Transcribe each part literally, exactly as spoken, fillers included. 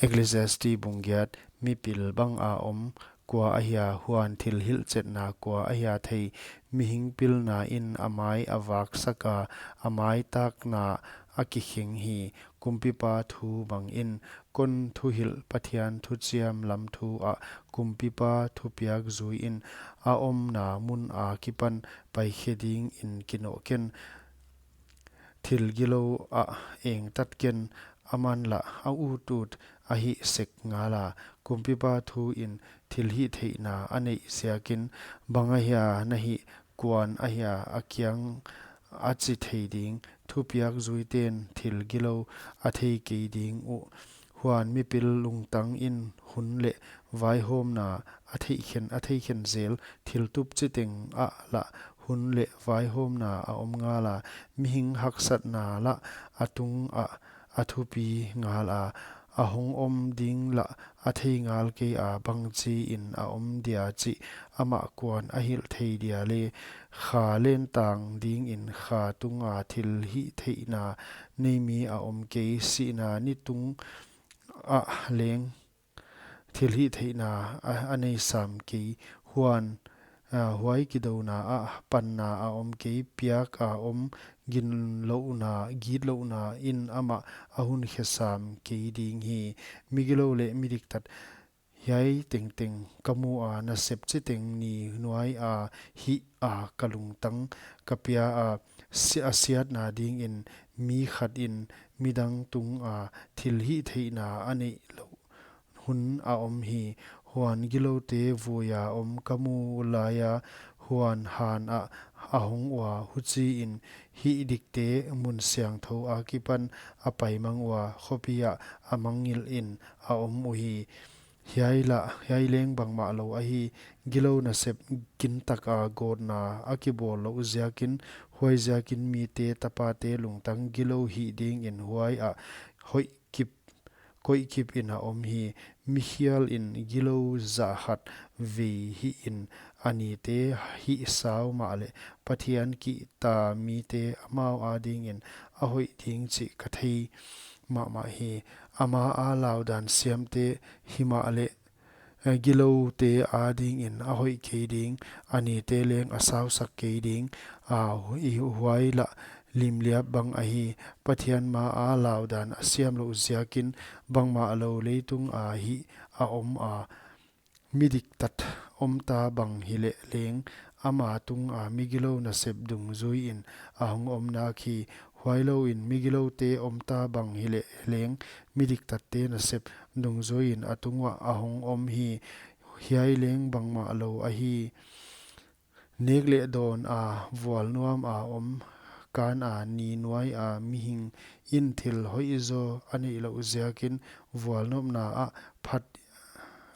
Ecclesiastes bung giat. Mipil bang a om kua ahia, huan thil hilhchetna kua ahia thei? Mihing pilna in a mai a vaksak a, a mai takna a kikheng hi. Kumpipa thu bangin kon thuhilh, Pathian thuchiam lam thu ah kumpipa thupiak zui in, a omna mun a kipan paikhe dingin kinoh ken. Thil gilou ah engtat ken, aman lah a utut a hih sek ngal a. Kumpipa thu in thil hihtheihna a neih ziakin, bang ahia na hih, kuan ahia a kiang a chi thei ding? Thupiak zuiten thil gilou a thei kei ding uh. Huan mipil lungtang in hun leh vaihawmna a theikhen, a theikhen zel. Thil tup chiteng ah lah hun leh vaihawmna a om ngal a, mihing haksatna lah a tung ah a thupi ngal a. A hong om ding lah a thei ngal kei a, bangchiin a om dia chih amah kuan a hilh thei dia leh? Kha lentang dingin kha tunga thil hihtheihna nei mi a om kei. Sihna ni tung ah leng thil hihtheihna a, a nei sam kei. Huan, a, huai kidouna ah panna a om kei. Piak a om ginlouhna, gitlouhna in amah a hun khe sam kei ding hi. Migilou leh midiktat hiai tengteng ka mu a, nasep chiteng ni nuai a hih a, ka lungtang ka pia a, si-, a siatna dingin mi khat in midang tunga thil hihtheihna a neih louh hun a om hi. Huan giloute vui a om ka mu lai a, huan han ah a hong ua, huchiin hihdikte mun siangthou a kipan a paimang ua, khopi ah a mangngilh in a om uhi. Hiai lah, hiai leng bangmah lou ahi, gilou nasep gintak a gawtna a kibawl louh ziakin. Huaiziakin mite tapate lungtang gilou hih dingin huai ah hoih kip, koih kip in a om hi. Mikhial in gilou zah khat vei hih in, a nite hih sau mahleh Pathian kihta mite amau adingin a hoih ding chih ka thei mahmah hi. Ama a laudan siamte himahleh, eh, giloute adingin a hoih kei ding, a nite leng a sausak kei ding. A, hu-, i huai lah limliap bang ahi. Pathian ma a laudan a siam louh ziakin bangmah lou leitung a hih a om a. Midiktat omta bang hileh leng, ama tunga migilou nasep dungzuiin a hong om nak hi. Huailouin migiloute omta bang hileh leng, midiktatte nasep dungzuiin a tunguah a hong om hi. Hiai leng bangmah lou ahi. Nek leh dawn a vualnuam a om kan a ni nuai a mihing in thil hoihzaw a neih louh ziakin vualnopna ah phat,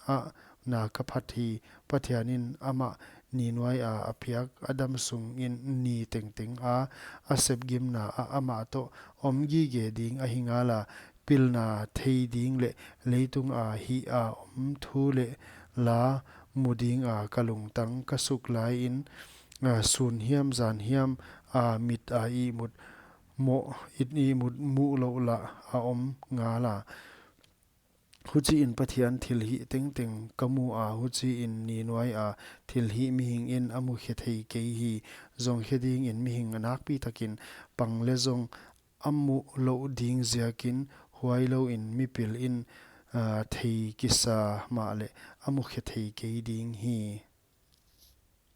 ah na ka phat hi. Pathian in amah ni nuai a a piak Adam sungin ni tengteng a a sepgimna ah amah toh om gige ding ahi ngal a. Pilna thei ding leh leitung a hih a om thu leh la mu ding a ka lungtang ka suk laiin, a, sun hiam zan hiam a mit a ihmut moh, it ihmut muh louh lah a om ngal a. Huchiin Pathian thilhih tengteng ka mu a, huchiin ni nuai a thilhih mihing in a mu khe thei kei hi. Zong khe dingin mihing nakpi takin pang leh zong a muh louh ding ziakin, huailouin mipil in, a, thei kisa mahleh a mu khe thei kei ding hi.